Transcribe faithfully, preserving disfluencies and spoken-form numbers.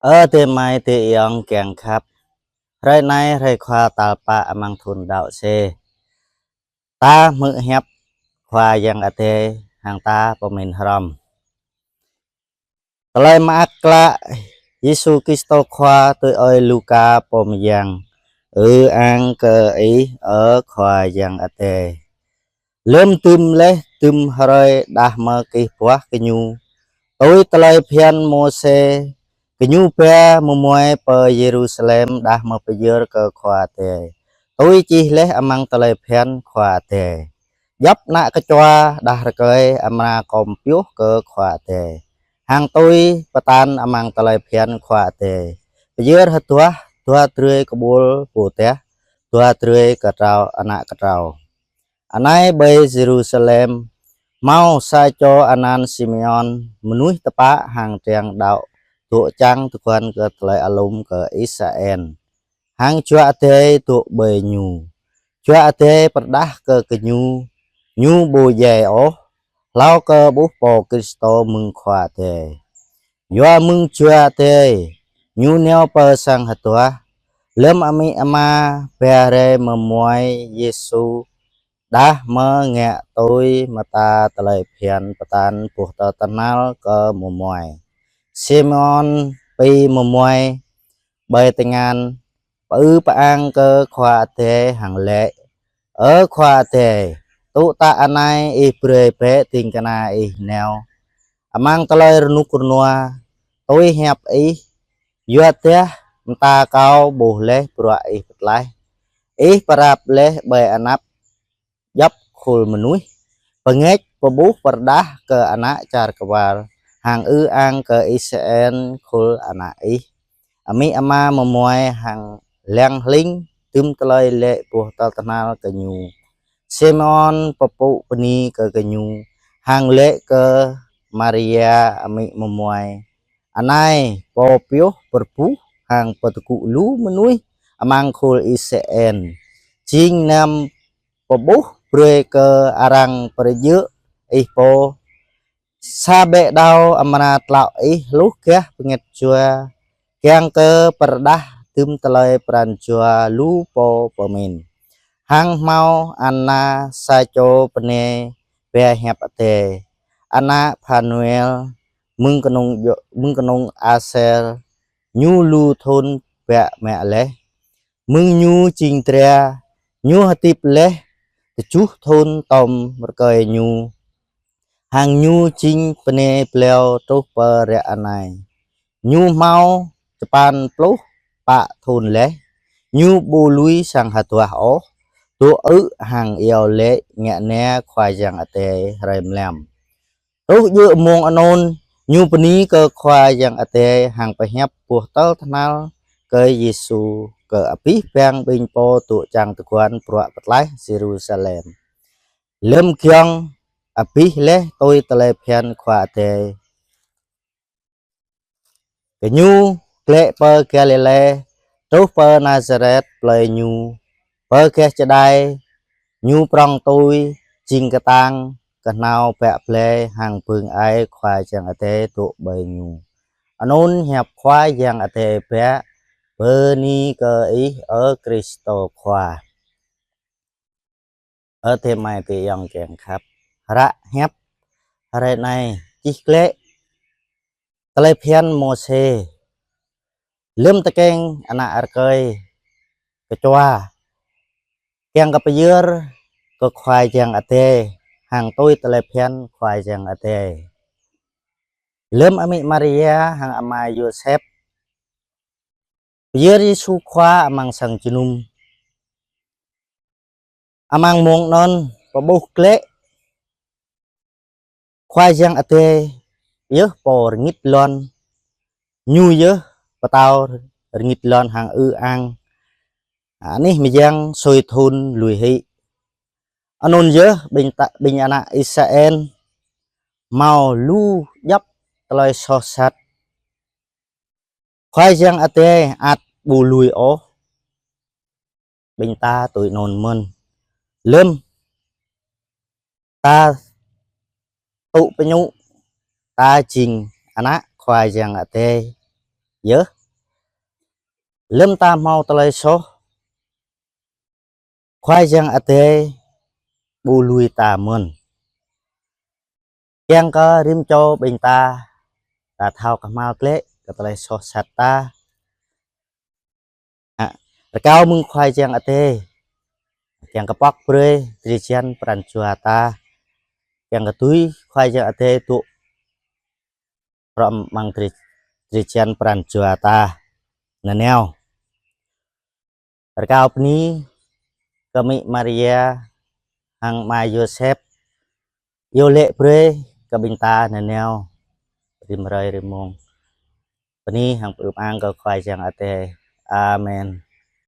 Ơ adơi amai adơi ayŏng kiăng khăp. Hrơi anai hrơi Khua tal pă amăng thun đăo C. Ta hmư̆ hiăp Khua Yang Adai hăng ta pơmĭn hrŏm. Tơlơi mơak klă Yêsu Krist Khua tui ơi Luka pô mơyang. Ư-ang kơ Ih, ơ Khua Yang Adai. Lơm tŭm laih tŭm hrơi đah mơ̆ kih puah gơñu, tui tơlơi phiăn Môsê, gơñu ba mơmuai pơ Yêrusalem đah mơ̆ pơyơr kơ Khua Adai, tui čih laih amăng tơlơi phiăn Khua Adai. Djŏp ană kơčua đah rơkơi amra kŏm pioh kơ Khua Adai, hăng tui pơtăn amăng tơlơi phiăn Khua Adai, pơyơr hơduah dua drơi kơƀul pơdah, dua drơi kơtrâo, ană kơtrâo. Anai ƀơi Yêrusalem hmâo sa čô anăn Simêôn, mơnuih tơpă hăng triăng đăo, dŏ čang tơguan kơ tơlơi alum kơ Israel, hăng Jua Adai dŏ ƀơi ñu. Jua Adai pơrơđah kơ gơñu, ñu ƀu djai ôh, hlâo kơ ƀuh Pô Krist mơ̆ng Khua Adai. Yua mơ̆ng Jua Adai, ñu nao pơ sang hơduah. Lơm amĭ ama ba rai mơmuai Yêsu, đah mơ̆ ngă tui mơta tơlơi phiăn pơtăn boh tơhnal kơ mơmuai, Simêôn pi mơmuai ƀơi tơngan, pơư pơang kơ Khua Adai hăng laĭ: Ơ Khua Adai, tŭ tă anai Ih brơi bĕ ding kơna Ih nao amăng tơlơi rơnŭk rơnua, tui hiăp Ih, yua dah mơta kâo ƀuh laih bruă Ih pơtlaih. Ih pơrăp laih ƀơi anăp djŏp khul mơnuih, pơngač pơƀuh pơrơđah kơ ană čar kơwar, hăng ư-ang kơ Israel khul ană Ih. Amĭ ama mơmuai hăng lăng hling tŭm tơlơi laĭ boh tơhnal kơ ñu. Simêôn pơpŭ bơni kơ gơñu, hăng laĭ kơ Maria amĭ mơmuai: Anai, Pô pioh pơrơbuh hăng pơtơgŭ lu mơnuih amăng khul Israel, jing năm pơƀuh brơi kơ arăng pơrơjơ̆ Ih pô. Sa ƀĕ đao amra tlao Ih hluh gah bơngăt jua, kiăng kơ pơrơđah tŭm tơlơi pran jua lu pô pơmĭn. Hăng hmâo Anna sa čô bơnai ba hiăp Adai, ană Phanuel, mơ̆ng kơnung, mơ̆ng kơnung Aser, ñu lu thun biă mă laih. Mơ̆ng ñu jing dra, ñu hơdip laih tơjuh thun tŏm rơkơi ñu, hăng ñu jing bơnai blau truh pơ ră anai. Ñu hmâo čơpăn pluh pă thun laih, ñu ƀu lui sang hơduah ôh, dŏ ư̆ hăng iâu laĭ ngă na Khua Yang Adai hrơi mlam. Truh djơ̆ mông anŭn, ñu bơni kơ Khua Yang Adai hăng pơhiăp boh tơhnal kơ Yêsu kơ abih bang ƀing pô dŏ čang tơguan bruă pơtlaih Yêrusalem. Lơm giŏng abih laih tui tơlơi phiăn Khua Adai, gơñu glaĭ pơ Galilê, truh pơ Nazaret plơi ñu. Pơ gah čơđai, ñu prŏng tui, jing kơtang kơhnâo biă blai hăng bưng ai Khua Yang Adai dŏ ƀơi ñu. Anŭn hiăp Khua Yang Adai biă. Bơni kơ Ih, ơ Krist Khua. Ơ adơi amai adơi ayŏng kiăng khăp. Hră hiăp hrơi anai čih glaĭ tơlơi phiăn Môsê. Lơm tơkeng ană rơkơi kơčua kiăng kơ pơyơr kơ Khua Yang Adai hăng tui tơlơi phiăn Khua Yang Adai. Lơm amĭ Maria hăng ama Yôsep pơyơr Yêsu Khua amăng sang jơnum, amăng mông anŭn pơƀuh glaĭ Khua Yang Adai yơh pô rơngit lŏn, ñu yơh pơtao rơngit lŏn hăng ư-ang anih mơyang sui thun lui hĭ. Anŭn yơh ƀing ta, ƀing ană Israel hmâo lu djŏp tơlơi soh sat. Khua Yang Adai ăt ƀu lui ôh. Ƀing ta tui anŭn mơ̆n. Lơm ta tŭ pơñŭ ta jing ană Khua Yang Adai, yơh. Lơ̆m ta hmâo tơlơi soh, Khua Yang Adai ƀu lui ta mơ̆n. Kiăng kơ rĭm čô ƀing ta, ta thâo kơhma̱l glaĭ kơ tơlơi soh sat ta. Hă, rơkâo mơ̆ng Khua Yang Adai, kiăng kơ pŏk brơi drơi jăn pran jua ta, kiăng kơ tui Khua Yang Adai dŏ hrŏm amăng drơi, drơi jăn pran jua ta nanao. Rơkâo bơni kơ Mĭ Maria hăng Ama Yôsep, iâu laĭ brơi kơ ƀing ta nanao rĭm hrơi rĭm mông. Bơni hăng pơư ang kơ Khua Yang Adai. Amen.